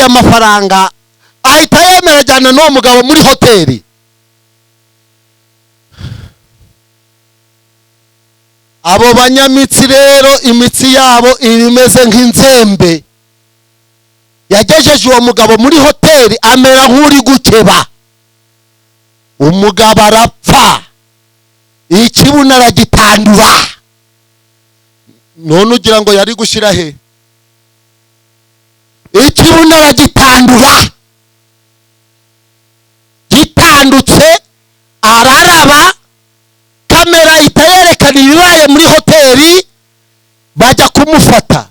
Amafaranga ahita yemera ajyana n'uwo mugabo muri hoteli. Abo banyamitsi rero imitsi yabo imeze nk'inzembe. Yagejeje uwo mugabo muri hoteli amera nk'uri gukeba, umugabo arapfa, ikibuno aragitandura. None ugira ngo yari gushyira he? Ikibuno aragitandura, gitandutse araraba, kamera itayerekana ibibaye muri hoteli, bajya kumufata.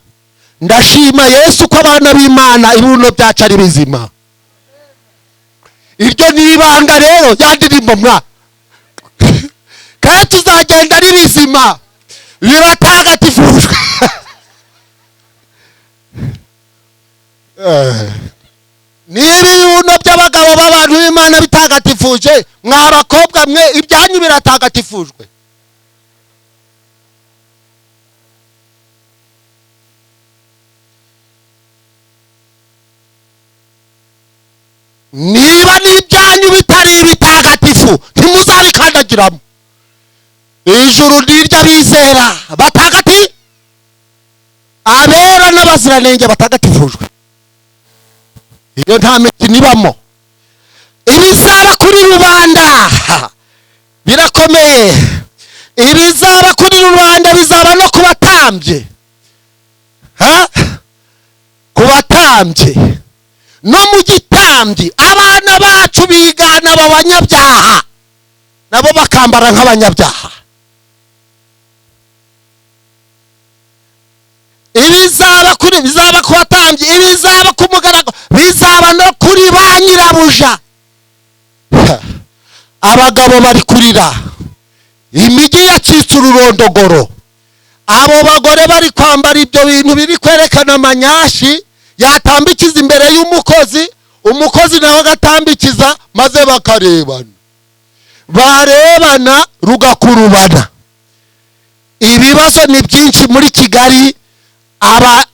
Ndashima Yesu ko abana b'Imana ibibuno byacu ari bizima. Iryo ni ibanga rero ya ndirimbo mwa kandi tuzagenda ari bizima biratagatifujwe. Niba ibibuno by'abagabo b'abantu b'Imana bitagatifuje, mwa bakobwa mwe ibyanyu biratagatifujwe. Niba n'ibyanyu bitari ibitagatifu ntimuzabikandagiramo. Ijuru niryo abizera batagati, abera n'abaziranenge batagatifujwe. Iyo nta mikino ibamo. Ibizaba kuri rubanda birakomeye, ibizaba kuri rubanda bizaba no kubatambye, kubatambye no mu gitambyi. Abana bacu bigana aba banyabyaha, nabo bakambara nk'abanyabyaha. Ibizaba kuri bizaba ku batambyi, ibizaba ku mugaragu, bizaba no kuri ba nyirabuja. Abagabo bari kurira, imijyi yacitse ururondogoro. Abo bagore bari kwambara ibyo bintu biri kwerekana amanyashi, yatambikiza imbere y'umukozi, umukozi nawe agatambikiza, maze bakarebana, barebana rugakurubana. Ibibazo ni byinshi muri Kigali. Aba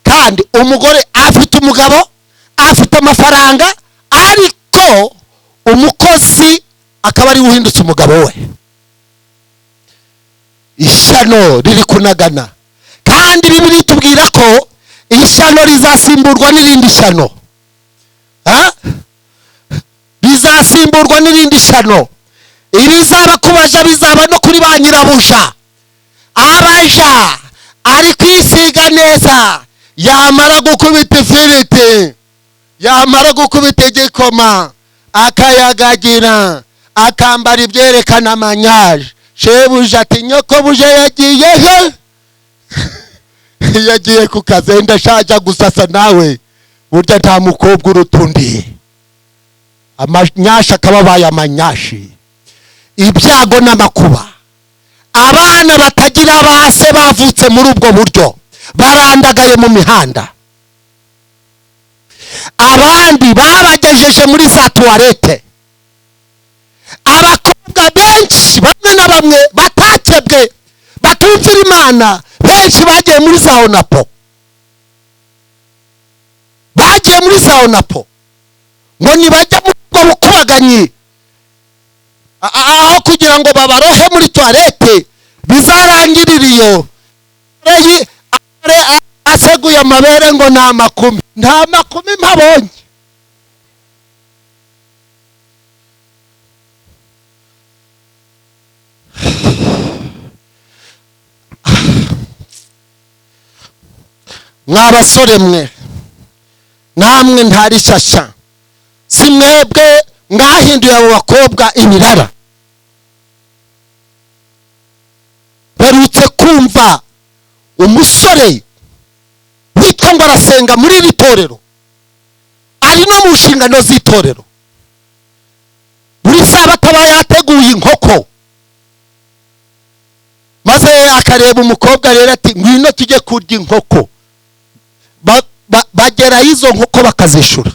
kandi umugore afite umugabo, afite amafaranga, ariko umukozi akaba ari uhindutse umugabo we. Ishyano riri kunagana, kandi Bibiliya itubwira ko ishyano rizasimburwa n'irindi shyano. Rizasimburwa n'irindi shyano. Ibizaba kubaja bizaba no kuri ba nyirabuja. Abaja ari kwisiga neza, yamara gukubita ifiriti, yamara gukubita igikoma, akayagagira, akambara ibyerekana amanyaje. Shebuja ati nyoko buje yagiye he? Yagiye ku kazi, ndashaje gusasa nawe. Burya nta mukobwa urutundi. Amanyasha akababaye amanyashi. Ibyago n'amakuba, abana batagira base bavutse muri ubwo buryo barandagaye mu mihanda, abandi babagejeje muri za tuwarete. Abakobwa benshi bamwe na bamwe batakebwe, batumvira Imana, benshi bagiye muri za onapo, bagiye muri za onapo ngo nibajya mu bwo bukubaganyi, aho kugira ngo babarohe muri toilette bizarangirira iyo aseguye amabere ngo nta makumi, nta makumi mpabonye. Mwa basore mwe namwe ntari shyashya, si mwebwe mwahinduye abo bakobwa ibirara. Barutse kumva umusore witwa ngo arasenga muri iri torero, ari no mu nshingano z'itorero, buri sabato aba yateguye inkoko, maze akareba umukobwa rero ati ngwino tujye kurya inkoko. Bagera izo nkoko bakazishura,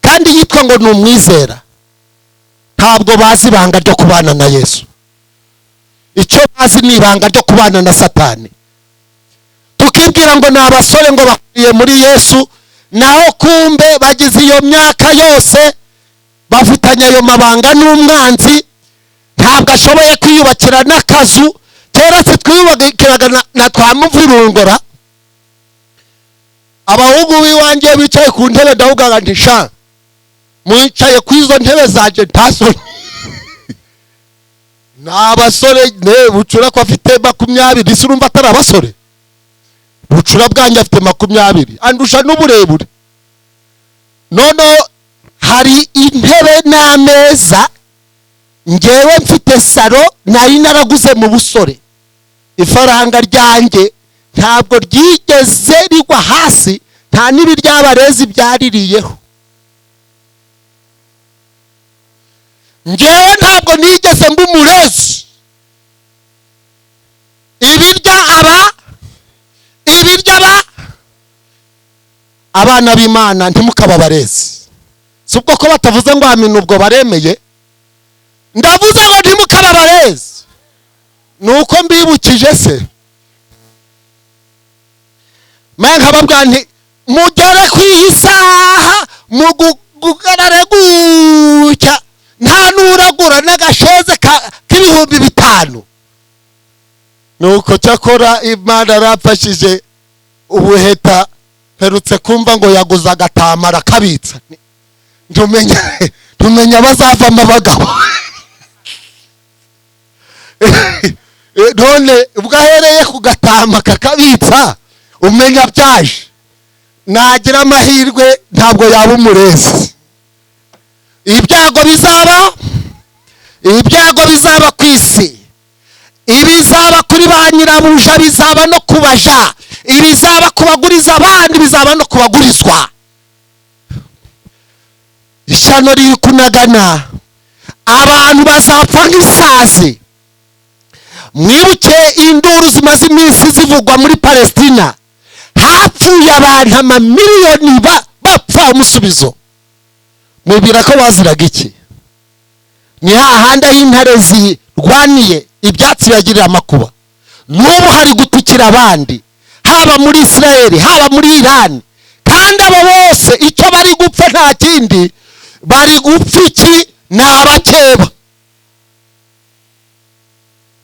kandi yitwa ngo ni umwizera. Ntabwo bazi ibanga ryo kubana na Yesu. Icyo bazi ni ibanga ryo kubana na Satani. Mukibwira ngo ni abasore ngo bakuriye muri Yesu, naho kumbe bagize iyo myaka yose bafitanye ayo mabanga n'umwanzi. Ntabwo ashoboye kwiyubakira n'akazu. Kera se twiyubakiraga na twa muvurungora. Abahungu b'iwanjye bicaye ku ntebe ndavuga nti sha mwicaye ku izo ntebe zanje ntasoni. Ni abasore ne bucura ko afite 20, ese urumva atari abasore? Bucura bwanjye afite 20, andusha n'uburebure. Noneho hari intebe n'ameza, ngewe mfite saro nari naraguze mu busore. Ifaranga ryanjye ntabwo ryigeze rigwa hasi, nta n'ibiryabarezi byaririyeho. Ngewe ntabwo nigeze mba umurezi. Ibirya aba, ibirya aba. Abana b'Imana ntimukababarezi. Si ubwo ko batavuze ngo amina ubwo baremeye. Ndavuze ngo ntimukababarezi. Nuko mbibukije se nkababwira nti mugere ku iyi saha mugugarare gutya, nta nuragura n'agasheze k'ibihumbi 5. Nuko cyakora Imana yarafashije ubuheta, mperutse kumva ngo yaguze agatamara kabitsa. Ntumenya bazavamo abagabo. None ubwo ahereye ku gatama kakabitsa, umenya byaje. Nagira amahirwe ntabwo yaba umurezi. Ibyago bizaba, ibyago bizaba ku isi, ibizaba kuri ba nyirabuja bizaba no kubaja, ibizaba kubaguriza abandi bizaba no kubagurizwa. Ishyano riri kunagana, abantu bazapfa nk'isazi. Mwibuke induru zimaze iminsi zivugwa muri Palestina, hapfuye abantu amamiliyoni bapfa umusubizo. Mwibwira ko baziraga iki? Ni hahandi aho intare zirwaniye ibyatsi bibagirira amakuba. N'ubu hari gutukira abandi, haba muri Israeli, haba muri Irani. Kandi abo bose icyo bari gupfa nta kindi, bari gupfa iki? Ni abakeba.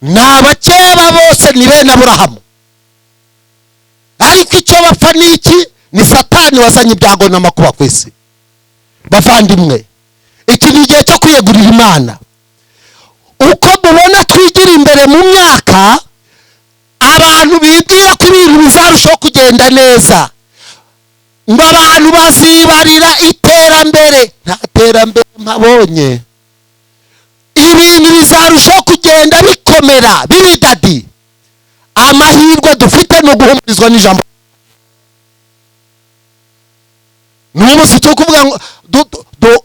Ni abakeba bose, ni bene Aburahamu. Ariko icyo bapfa ni iki? Ni Satani wazanye ibyago n'amakuba ku isi. Bavandimwe, iki ni igihe cyo kwiyegurira Imana. Uko mubona twigira imbere mu myaka, abantu bibwira ko ibintu bizarushaho kugenda neza, ngo abantu bazibarira iterambere. Nta terambere mpabonye. Ibintu bizarushaho kugenda bikomera bibidadi. Amahirwe dufite ni uguhumurizwa n'ijambo. N'ubu si cyo kuvuga ngo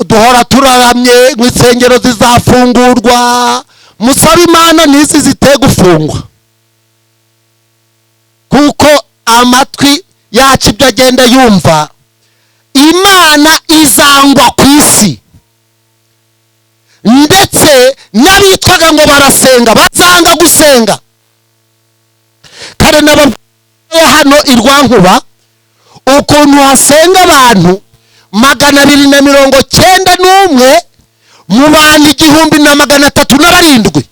duhora turaramye ngo insengero zizafungurwa. Musabe Imana n'izi zite gufungwa, kuko amatwi yacu ibyo agenda yumva, Imana izangwa ku isi. Ndetse n'abitwaga ngo barasenga bazanga gusenga. Kare nababwiye hano i Rwankuba ukuntu hasenga abantu 291 mu bantu 1307.